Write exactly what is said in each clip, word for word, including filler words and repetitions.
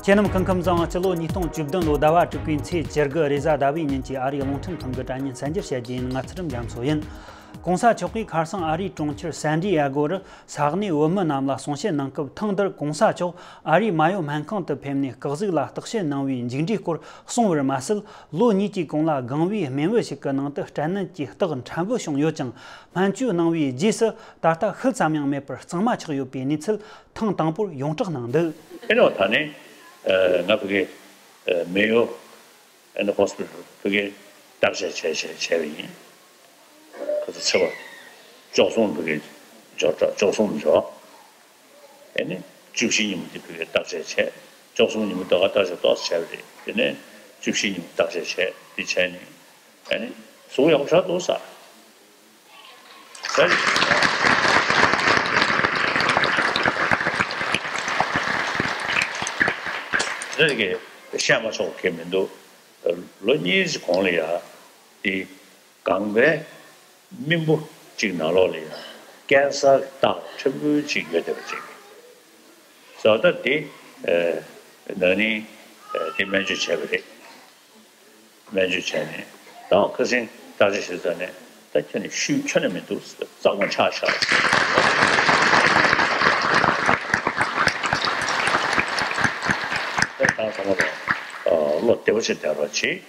ཁྱེད་རྣམས་སྐུ་ཁམས་བཟང་། སྤྱི་ལོ་ཉིས་སྟོང་བཅུ་བདུན་ལོ་ཟླ་བ་དྲུག་པའི་ཚེས་བཅུ་དགུ་རེས་གཟའ་ཟླ་བའི་ཉིན་གྱི་ཨ་རིའི་རླུང་འཕྲིན་ཁང་གི་དྲ་བརྙན་གསར་འགྱུར་བཤད་རྒྱུ་ཡིན། ང་ཚུལ་ཁྲིམས་རྒྱ་མཚོ་ཡིན། གོང་ས་མཆོག་གིས་ཁ་སང་ཨ་རིའི་གྲོང་ཁྱེར་སན་ཏི་ཡ་གོ་རུ་ས་གནས་བོད་མི་རྣམས་ལ་གསུང་བཤད་གནང་སྐབས། ཐེངས་འདིར་གོང་ས་མཆོག་ཨ་རིའི་མ་ཡོ་སྨན་ཁང་དུ་ཕེབས་ནས་སྐུ་གཟུགས་ལ་བརྟག་དཔྱད་གནང་བའི་མཇུག་འབྲས་སྐོར་གསུངས་པར་མ་ཟད། ལོ་གཉིས་ཀྱི་གོང་ལ་སྒང་བའི་སྨན་བུ་ཞིག་གི་ནང་དུ་སྐྲན་ནད་ཀྱི་རྟགས་ཕྲན་བུ་བྱུང་ཡོད་ཀྱང་། སྨན་བཅོས་གནང་བའི་རྗེས་སུ་ད་ལྟ་ཤུལ་ཙམ་ཡང་མེད་པར་གཙང་མ་ཆགས་ཡོད་པའི་གནས་ཚུལ་ཐེངས་དང་པོར་ཡོངས་གྲགས་གནང་འདུག། ཨེ་ནོ་ད་ནི་ང་ཕ་གི་མེ་ཡོ་ཨེ་ནི་ཧོ་སི་པི་ཊལ་ཕ་གི་བརྟག་དཔྱད་བྱས་བྱས་བྱས་པ་ཡིན། ཁ་ཚ་ཚེ་བ་བཅུ་གསུམ་ཕ་གི་འབྱོར་གྲབས། བཅུ་གསུམ་འབྱོར། ཨེ་ནི་བཅུ་བཞི་ཉིན་མོ་དེ་ཕ་གི་བརྟག་དཔྱད་བྱས། བཅུ་གསུམ་ཉིན་མོ་ད་ག་བརྟག་དཔྱད་ཏོག་ཙམ་བྱས་པ་རེད། དེ་ནས་བཅུ་བཞི་ཉིན་མོ་བརྟག་དཔྱད་བྱས། དེ་བྱས་ནས་ཨེ་ནི་གཟུགས་ཡག་པོ་ཆགས་འདུག་ས། རེད་གི། བཤད་མ་ཆོག་གི་མི་འདུག། ལོ་གཉིས་ཀྱི་གོང་ལ་ཡ་དེ་སྒང་པའི་རྨེན་བུ་གཅིག་ནང་ལོགས་ལ་ཡ་ཀན་སར་གྱི་རྟགས་ཕྲན་བུ་གཅིག་ཡོད་བསྡད་པ་ཅིག་ཟེར་བ་ད་དེ་ན་ནིང་དེ་སྨན་བཅོས་བྱས་པ་རེད། སྨན་བཅོས་བྱས་ནས་ད་ཁ་སང་བརྟག་དཔྱད་བྱས་ཙང་ནས་ད་ཁྱོན་ནས་ཤུལ་ཁྱོན་ནས་མི་འདུག། གཙང་མ་ཆགས་ཤག། ད་ད་ཚང་མ་ལ་བློ་བདེ་པོ་བྱས་བསྡད་རོགས་གྱིས།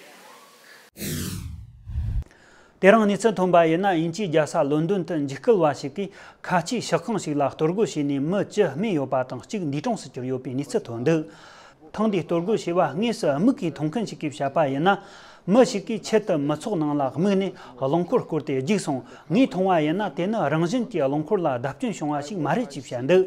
དེ་རིང་གནས་ཚུལ་ཐོན་པ་ཡིན་ན། དབྱིན་ཇིའི་རྒྱལ་ས་ལོན་ཌོན་དུ་འཇིགས་སྐུལ་བ་ཞིག་གིས་ཁ་ཆེའི་ཤག་ཁང་ཞིག་ལ་གཏོར་རྒོལ་བྱས་ནས་མི་བཅུ་རྨས་ཡོད་པ་དང་གཅིག་འདས་གྲོངས་སུ་གྱུར་ཡོད་པའི་གནས་ཚུལ་ཐོན་འདུག། ཐེངས་འདིའི་གཏོར་རྒོལ་བྱས་པ་དངོས་སུ་མིག་གིས་མཐོང་མཁན་ཞིག་གིས་བཤད་པ་ཡིན་ན། མི་ཞིག་གིས་ཆེད་དུ་མི་ཚོགས་ནང་ལ་དམིགས་ནས་རླངས་འཁོར་བསྐོར་ཏེ་རྒྱུགས་སོང་། ངས་མཐོང་བ་ཡིན་ན། དེ་ནི་རང་བཞིན་གྱིས་རླངས་འཁོར་ལ་བརྡབ་སྐྱོན་བྱུང་བ་ཞིག་མ་རེད་ཅེས་བཤད་འདུག།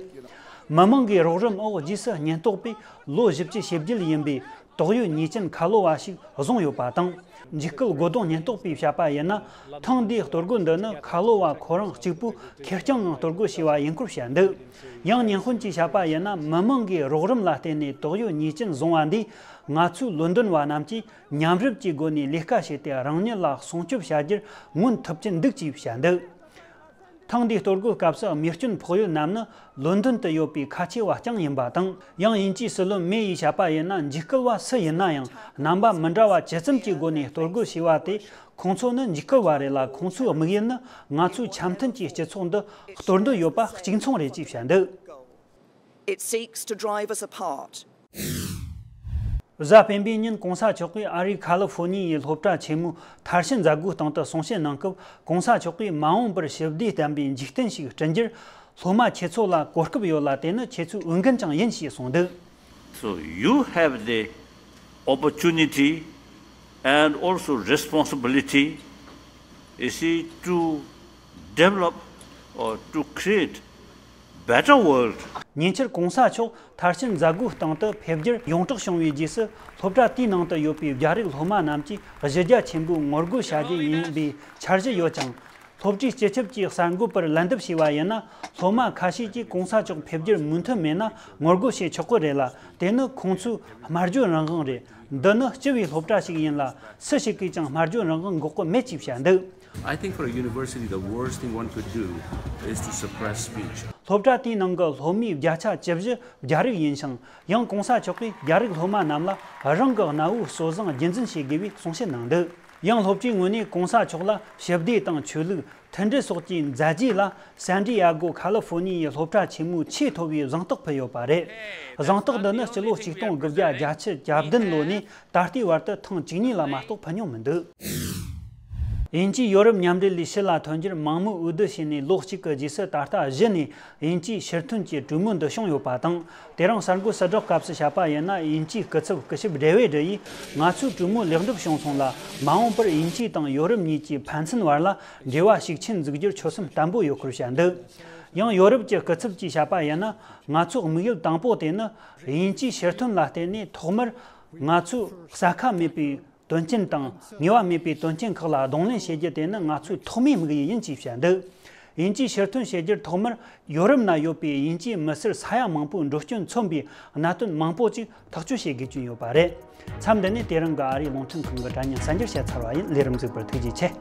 མི་མང་གི་རོགས་རམ་འོག་རྗེས་སུ་ཉེན་རྟོག་པས་ལོ་བཞི་བཅུ་ཞེ་བརྒྱད་ཡིན་པའི་དོགས་ཡོད་ཉེས་ཅན་ཁ་ལོ་བ་ཞིག་བཟུང་ཡོད་པ་དང་། འཇིགས་སྐུལ་རྒོལ་རྡུང་ཉེན་རྟོག་པས་བཤད་པ་ཡིན་ན། ཐེངས་འདིའི་གཏོར་རྒོལ་འདི་ནི་ཁ་ལོ་བ་ཁོ་རང་གཅིག་པུས་ཁེར་རྐྱང་ངང་གཏོར་རྒོལ་བྱས་པ་ཡིན་སྐོར་བཤད་འདུག། ཡང་ཉེན་དཔོན་གྱིས་བཤད་པ་ཡིན་ན། མི་མང་གིས་རོགས་རམ་ལ་བརྟེན་ནས་དོགས་ཡོད་ཉེས་ཅན་བཟུང་བ་འདིས། ང་ཚོའི་ལོན་ཌོན་བ་རྣམས་ཀྱིས་མཉམ་རུབ་ཀྱི་སྒོ་ནས་ལས་ཀ་བྱས་ཏེ། རང་ཉིད་ལ་སྲུང་སྐྱོབ་བྱ་རྒྱུར་མངོན་ཐུབ་ཀྱིན་འདུག་ཅེས་བཤད་འདུག། ཐེངས་འདིའི་གཏོར་རྒོལ་སྐབས་སུ་རྨས་སྐྱོན་ཕོག་ཡུལ་རྣམས་ནི་ལོན་ཌོན་དུ་ཡོད་པའི་ཁ་ཆེ་བ་རྐྱང་ཡིན་པ་དང་། ཡང་དབྱིན་ཇིའི་སྲིད་བློན་མེ་ཡིས་བཤད་པ་ཡིན་ན། འཇིགས་སྐུལ་བ་སུ་ཡིན་ན་ཡང་རྣམ་པ་མི་འདྲ་བ་ཇི་ཙམ་གྱི་སྒོ་ནས་གཏོར་རྒོལ་བྱས་པ་དེ། ཁོང་ཚོ་ནི་འཇིགས་སྐུལ་བ་རེད་ལ། ཁོང་ཚོའི་དམིགས་ཡུལ་ནི་ང་ཚོའི་འཆམ་མཐུན་གྱི་སྤྱི་ཚོགས་འདི་གཏོར་འདོད་ཡོད་པ་གཅིག་མཚུངས་རེད་ཅེས་བཤད་འདུག། It seeks to drive us apart. གཟའ་སྤེན་པའི་ཉིན་གོང་ས་མཆོག་གིས་ཨ་རིའི་ཁ་ལི་ཧྥོ་ནི་ཡའི་སློབ་གྲྭ་ཆེན་མོའི་མཐར་ཕྱིན་མཛད་སྒོའི་སྟེང་དུ་གསུང་བཤད་གནང་སྐབས། གོང་ས་མཆོག་གིས་མ་འོངས་པར་ཞི་བདེ་ལྡན་པའི་འཇིག་རྟེན་ཞིག་བསྐྲུན་རྒྱུར་སློབ་མ་ཁྱེད་ཚོ་ལ་གོ་སྐབས་ཡོད་ལ། དེ་ནི་ཁྱེད་ཚོའི་འོས་འགན་ཀྱང་ཡིན་ཞེས་གསུངས་འདུག། So you have the opportunity and also responsibility, you see, to develop or to create better world. ཉེ་ཆར་གོང་ས་མཆོག་མཐར་ཕྱིན་མཛད་སྒོའི་སྟེང་དུ་ཕེབས་རྒྱུར་ཡོངས་གྲགས་བྱུང་བའི་རྗེས་སུ། སློབ་གྲྭ་དེའི་ནང་དུ་ཡོད་པའི་རྒྱ་རིགས་སློབ་མ་རྣམས་ཀྱིས་གཞི་རྒྱ་ཆེན་པོས་ངོ་རྒོལ་བྱ་རྒྱུ་ཡིན་པའི་འཆར་གཞི་ཡོད་ཀྱང་། སློབ་གྲྭའི་སྤྱི་ཁྱབ་ཀྱིས་གསར་འགོད་པར་ལན་འདེབས་བྱས་པ་ཡིན་ན། སློབ་མ་ཁ་ཤས་ཀྱིས་གོང་ས་མཆོག་ཕེབས་རྒྱུར་མོས་མཐུན་མེད་ན་ངོ་རྒོལ་བྱེད་ཆོག་གི་རེད་ལ། དེ་ནི་ཁོང་ཚོའི་སྨྲ་བརྗོད་རང་དབང་རེད། འདི་ནི་སྤྱི་པའི་སློབ་གྲྭ་ཞིག་ཡིན་ལ། སུ་ཞིག་གིས་ཀྱང་སྨྲ་བརྗོད་རང་དབང་འགོག་གི་མེད་ཅེས་བཤད་འདུག། I think for a university, the worst thing one could do is to suppress speech. སློབ་གྲྭ་དེའི་ནང་གི་སློབ་མའི་བརྒྱ་ཆ་བཅུ་བཞི་རྒྱ་རིགས་ཡིན་ཞིང་། ཡང་གོང་ས་མཆོག་གིས་རྒྱ་རིགས་སློབ་མ་རྣམས་ལ་རང་གི་གནའ་བོའི་སྲོལ་བཟང་རྒྱུན་འཛིན་བྱེད་དགོས་པའི་གསུང་བཤད་གནང་འདུག། ཡང་སློབ་གྲྭའི་ངོས་ནས་གོང་ས་མཆོག་ལ་ཞི་བདེ་དང་ཆོས་ལུགས། མཐུན་སྒྲིལ་སོགས་ཀྱི་མཛད་རྗེས་ལ། སན་ཏི་ཡ་གོ་ཁ་ལི་ཧྥོ་ནི་ཡའི་སློབ་གྲྭ་ཆེན་མོའི་ཆེས་མཐོ་བའི་གཟེངས་རྟགས་ཕུལ་ཡོད་པ་རེད། གཟེངས་རྟགས་འདི་ནི་སྤྱི་ལོ་ཆིག་སྟོང་དགུ་བརྒྱ་བརྒྱད་ཅུ་གྱ་བདུན་ལོ་ནས་ད་ལྟའི་བར་དུ་ཐེངས་བཅུ་གཉིས་ལ་མ་གཏོགས་ཕུལ་མྱོང་མི་འདུག། དབྱིན་ཇིས་ཡོ་རོབ་མཉམ་འབྲེལ་ལས་ཕྱི་ལ་ཐོན་རྒྱུར་མང་མོས་འོས་བསྡུ་བྱས་ནས་ལོ་གཅིག་གི་རྗེས་སུ། ད་ལྟ་གཞི་ནས་དབྱིན་ཇིའི་ཕྱིར་ཐོན་གྱི་གྲོས་མོལ་འདི་བྱུང་ཡོད་པ་དང་། དེ་རིང་གསར་འགོད་གསལ་བསྒྲགས་སྐབས་སུ་བཤད་པ་ཡིན་ན། དབྱིན་ཇིའི་སྐུ་ཚབ་སྐུ་ཞབས་ཌེ་ཝི་ཌི་ཡིས། ང་ཚོའི་གྲོས་མོལ་ལེགས་འགྲུབ་བྱུང་སོང་ལ། མ་འོངས་པར་དབྱིན་ཇི་དང་ཡོ་རོབ་གཉིས་ཀྱི་ཕན་ཚུན་བར་ལ་འབྲེལ་བ་ཤུགས་ཆེན་འཛུགས་རྒྱུར་ཆོད་སེམས་བརྟན་པོ་ཡོད་སྐོར་བཤད་འདུག། ཡང་ཡོ་རོབ་ཀྱི་སྐུ་ཚབ་ཀྱིས་བཤད་པ་ཡིན་ན། ང་ཚོའི་དམིགས་ཡུལ་དང་པོ་དེ་ནི་དབྱིན་ཇིའི་ཕྱིར་ཐོན་ལ་བརྟེན་ནས་ཐོག་མར་ང་ཚོའི་ཟ་ཁ་མེད་པའི་དོན་རྐྱེན་དང་། ངེས་པ་མེད་པའི་དོན་རྐྱེན་ཁག་ལ་གདོང་ལེན་བྱེད་རྒྱུ་དེ་ནི་ང་ཚོའི་ཐོག་མའི་དམིགས་ཡུལ་ཡིན་ཅེས་བཤད་འདུག། དབྱིན་ཇིའི་ཕྱིར་ཐོན་བྱེད་རྒྱུར་ཐོག་མར་ཡོ་རོབ་ན་ཡོད་པའི་དབྱིན་ཇིའི་མི་སེར་ས་ཡ་མང་པོའི་འགྲོ་སྐྱོད་མཚོན་པའི་གནད་དོན་མང་པོ་ཅིག་ཐག་གཅོད་བྱེད་དགོས་ཀྱི་ཡོད་པ་རེད། མཚམས་འདི་ནས་དེ་རིང་གི་ཨ་རིའི་རླུང་འཕྲིན་ཁང་གི་དྲ་བརྙན་གསར་འགྱུར་བཤད་ཚར་བ་ཡིན། ལས་རིམ་གཟིགས་པར་ཐུགས་རྗེ་ཆེ།